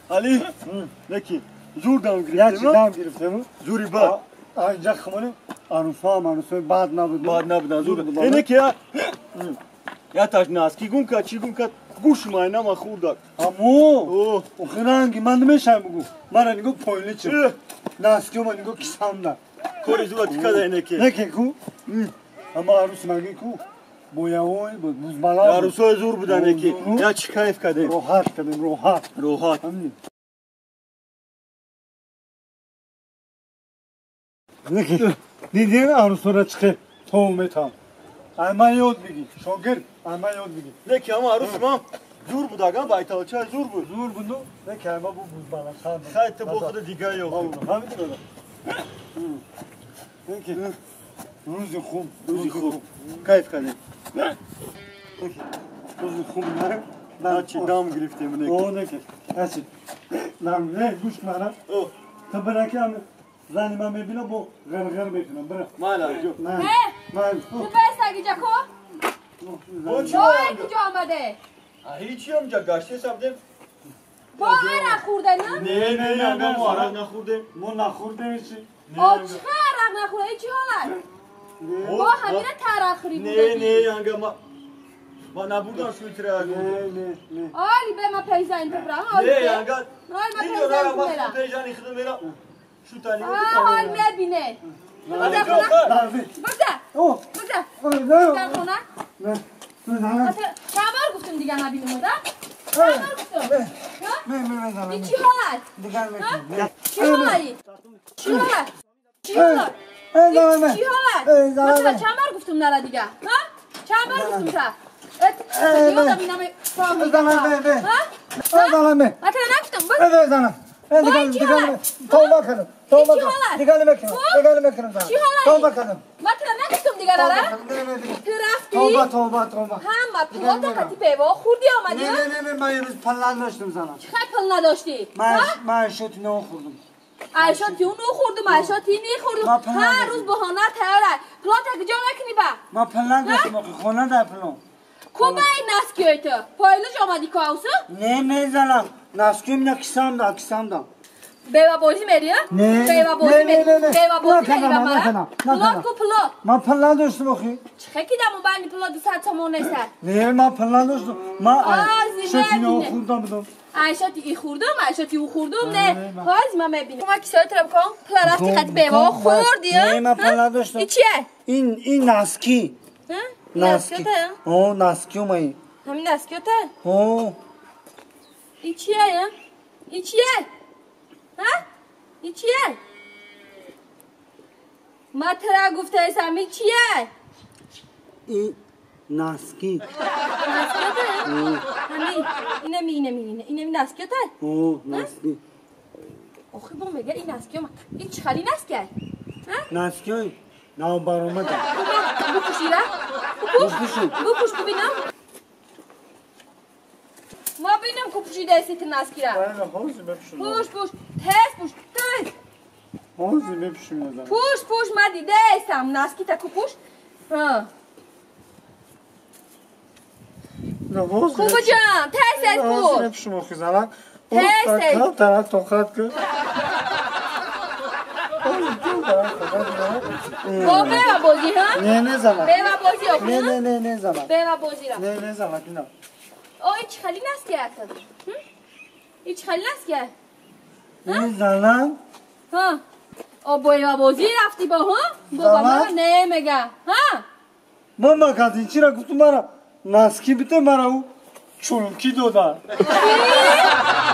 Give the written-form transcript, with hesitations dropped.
Али, неки, зур дам гирифтем. Дам гирифтем. Зури ба. Инҷа хумони арусо ам арусои бад набуд. Бад набуд, зур. Неки я. Я таш наски гум кард, чӣ гум кард? Гӯш майна ма хӯрдак. Амо, охи ранги ман намешавам бугу. Мара нигоҳ пойлӣ чи. Наски ма нигоҳ кисамда. Кори зура тикада неки. Неки ку? Ама арус маги ку? Боявой буд, бузбала. Арусои зур буда неки. Я чӣ кайф кардем. Роҳат кардем, роҳат. Роҳат. Неки, дидин арусора чиқе тов метам. Ай ман ёд бигир, шогирд, ай ман ёд бигир. Неки ама арус ман зур буд, аган байталча зур буд. Зур буд, неки ама бу бузбала. Хай ту бо худ дигар ёд. Ҳамин дада. Неки, рӯзи хуб, рӯзи хуб. Кайф кардем. Рӯзи хуб, на чӣ дам гирифтем неки. О, неки. Ачи. Нам не гӯш мара. Ту бираки ам зани ман мебинам бо ғирғир мекунам. Бира. Майла, ҷо. Ман. Ту бестаги ҷако? Ой, куҷо омаде? Ҳичи ҳамҷа гаштесам дем. Бо арақ хӯрде, на? Не, не, не, мо арақ нахӯрдем. Мо нахӯрдем ҳичи. О, чӣ арақ нахӯрде? Чӣ ҳолат? Бо ҳамина тарақхӯрӣ Не, не, янга ма набурдам шӯйтира. Не, не, не. Оли, бе ма пейзани ту бирам. Не, янга. Оли, ма пейзани ту мерам. Пейзани худам мерам. Шутани. Ҳол мебине. Бигза. Бигза. Дар хона. Чанд бор гуфтам дигар набинам, да? Чанд бор гуфтам? Не, чӣ ҳолат? Дигар мекунам. Чӣ ҳолати? Чӣ ҳолат? Чӣ ҳолат? Чӣ ҳолат? Масалан чанд бор гуфтам нара дигар? Ҳа? Чанд бор гуфтам та? Ёдам инаме фаҳмидам. Ҳа? Масалан нагуфтам. Дигар тавба кардам. Тавба кардам. Дигар намекунам. Дигар намекунам. Тавба кардам. Ман туро нагуфтам дигар ара? Ту рафтӣ? Тавба, тавба, тавба. Ҳама пулота қати пево хӯрдӣ омадӣ? Не, не, не, ман имрӯз пул надоштам занам. Чӣ хай пул надоштӣ? Ман айшоти нон хӯрдам. Айшоти ӯ нохӯрдум, айшоти нехӯрдум. Ҳар рӯз баҳона тайёр аст. Пулота куҷо мекунӣ ба? Ман пул надоштам, охи хона дар пулом. Ку ба ин наскиёи ту? Пойлуш омадӣ ку авсу? Не, не занам. Наскиём на кисамда, кисамда. Бевабозӣ мерӣ? Не, бевабозӣ мерӣ. Бевабозӣ мерӣ ба мара? Пулот ку пулот. Ман пул надоштам охи. Чӣ хе кидам байни пулот 200 сомон нест? Не, ман пул надоштам. Ман айшоти нон хӯрдам будам. Айшоти и хӯрдум, айшоти ӯ хӯрдум, не. Ҳози ман мебинам. Ма кисои туро бикун. Пула рафти қати бева хӯрдӣ? Не, ман пул надоштам. И чие? Ин наски. Наски. О, наски омаи. Ҳамин наскиёта? О. И чие? И чие? Ҳа? И чие? Ма тура гуфтаесам, и чие? И наски. Наскиёта? Ҳамин, инами, инами, инами наскиёта? О, наски. Охи бо мега ин наскиё ма. Ин чӣ хали наския? Ҳа? Наскиёи навбаромада. Бупӯш ира. Бупӯш. Бупӯш бубинам. Ма бинам ку пӯшидаеси ту наскира. Пӯш, пӯш, тез пӯш, тез. Ҳозир мепӯшим. Пӯш, пӯш, ма дидаесам наскита ку пӯш. Кубуҷон, тез тез пӯш. Мепӯшим охи занак. Тез тез. Тарак тоқат ку. Бо бева бозӣ, ҳа? Не, не занак. Бева бозӣ охи? Не, не, не, не занак. Бева бозӣ ра. Не, не занак, ина. О, ин чӣ хали наския ту? Ин чӣ хали наския? Ин занак. Ҳа. О, бева бозӣ рафтӣ бо, ҳа? Бо ба мара не мега, ҳа? Ман магазин чира гуфтум мара наски бите мара ӯ чулки дода. Чӣ?